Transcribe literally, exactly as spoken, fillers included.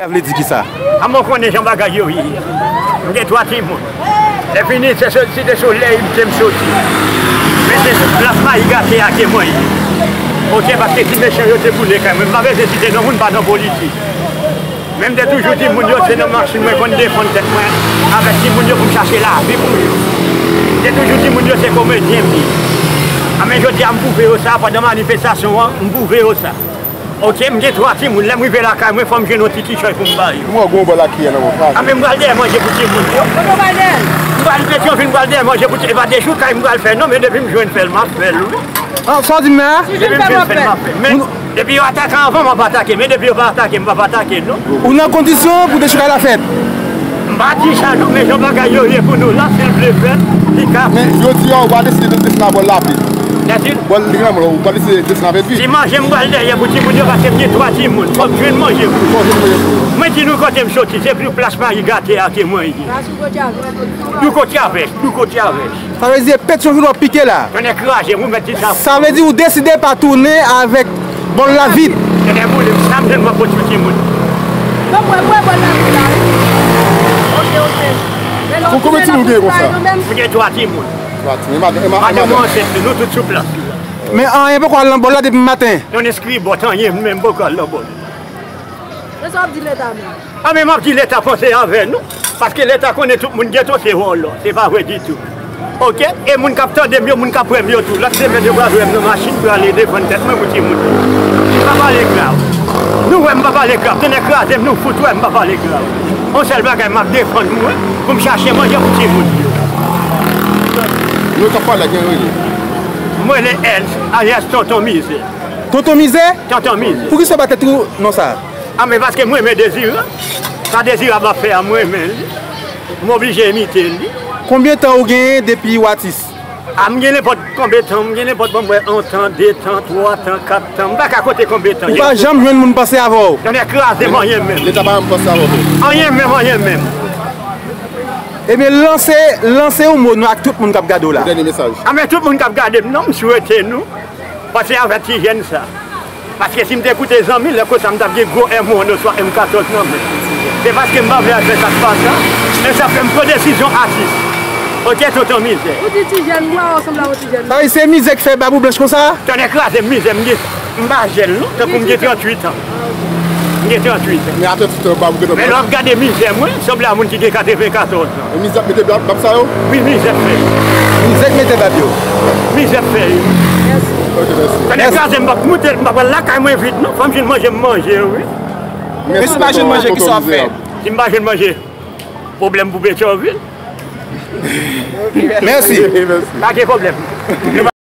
Sa vle di kisa? A mwen konnen jan bagay yo ye. M gen twa timoun. Lè fini, se soti Site Solèy m te m soti. Men se plas Mayi Gate a ke mwen ye. Oke, paske ti mechan yo te boule kay mwen. M pa bezwen site non moun, m pa nan politik. Men m te toujou di moun yo se nan machin mwen konn defann tèt mwen avèk timoun yo pou m chache lavi pou yo. M te toujou di moun yo se komedyen m ye. A men jodi a m pwouve yo sa pandan manifestasyon an, m pwouve yo sa. Oke, m gen twa timoun, lè m rive lakay mwen fò m jwenn yon ti kichòy pou m ba yo. Mwen gon bò lakiyè nan mwen. A men m pral dèyè manje pou timoun yo. M pral Petyonvil, m pral dèyè manje pou timoun. E pa de jou kay m pral fè non, men depi m jwenn fè l, m ap fè l wi. An, sa w di m la? Depi m jwenn fè l, m ap fè l. Men depi yo atake anvan, m ap atake. Men depi yo pa atake, m p ap atake non. Ou nan kondisyon pou dechoukay la fèt? M pa di sa non, men jan bagay yo ye pou nou la, si l vle fèt, li ka fèt. Men yo di a ou pa deside desann a bòl lapli. Bòl li nan men w, ou pa deside desann avèk li. Si manje m pral dèyè pou timoun yo, paske m gen twa timoun. Fò m jwenn manje pou yo. Fò w jwenn manje pou yo. Mwen di nou kote m soti, se pou plas Mayi Gate a ke mwen ye. Douko Tyavèch, Douko Tyavèch. Sa vle di se Petyonvil w ap pike la. Tonnè kraze m, ou mèt di sa. Sa vle di ou deside pa tounen avèk bòl la vid. Tonnè boule m, sa m jwenn mwen pot sou timoun. Non, mwen, mwen, bòl la vid la wi. Oke, oke. Pou konbyen timoun w gen konsa? M gen twa timoun. Twa timoun. E madanm, e madanm ou ansent, nou tout sou plas la. Men anyen poko al nan bòl la depi maten. Non, enskri bòt, anyen menm poko al nan bòl. Men sa w ap di Leta menm? A men m ap di Leta panse avè nou. Paske Leta konnen tout moun geto se vòlò. Se pa vre ditou. Oke? E moun k ap tande m yo, moun k ap wè m yo tou. Lòt semèn yo pral wè m nan machin prale defann tèt mwen pou timoun yo. M pa pale grav. Nou wè m pa pale grav. Tonnè kraze m, nou fout wè m pa pale grav. Yon sèl bagay m ap defann mwen pou m chache manje pou timoun yo. Nou t ap pale ak gen rele. Mwen rele Ernst, alyas Tonton Mizè. Tonton Mizè? Tonton Mizè. Poukisa w ba tèt ou non sa? A men paske m renmen Dezirab. Sa Dezirab ap fè a, m renmen li. M oblije imite li. Konbyen tan ou genyen depi w atis? A m gen nenpòt konbyen tan, m gen nenpòt ban m wè, yon tan, de tan, twa tan, kat tan. M pa ka konte konbyen tan. Ou pa janm jwenn moun panse avè w? Tonnè kraze m, anyen menm. Leta pa janm panse avè w. Anyen menm, anyen menm. Ebyen, lanse, lanse yon mo non ak tout moun k ap gade w la. Dènye mesaj. A men tout moun k ap gade m non, m swete nou panse avè ti jèn sa. Paske si m te koute zanmi, lè konsa m t ap gen gwo M on oswa M katòz nan men. Se paske m pa vle al fè sa k pa sa, e sa fè m pran desizyon atis. Oke, Tonton Mizè. Ou di ti jèn, m wè w sanble a yon ti jèn. Sa vle di se mizè k fè bab ou blanch konsa? Tonnè kraze m, mizè m gen, m pa jèn non, tankou m gen tranntuit an. M gen tranntuit an. Men atè tout an bab ou gentan blanch. Men lè w ap gade mizè mwen, sanble a moun ki gen katrevenkatòz an. E mizè ap mete bab, bab sa yo? Wi, mizè k fè yo. Mizè k mete bab yo. Mizè k fè yo. Mèsi. Oke, mèsi. Tonnè kraze m, m p ap moute, m p ap pral lakay mwen vit non. Fò m jwenn manje, m manje wi. Men si w pa jwenn manje, kisa w ap fè? Si m pa jwenn manje, pwoblèm pou Petyonvil. Mèsi. Pa gen pwoblèm.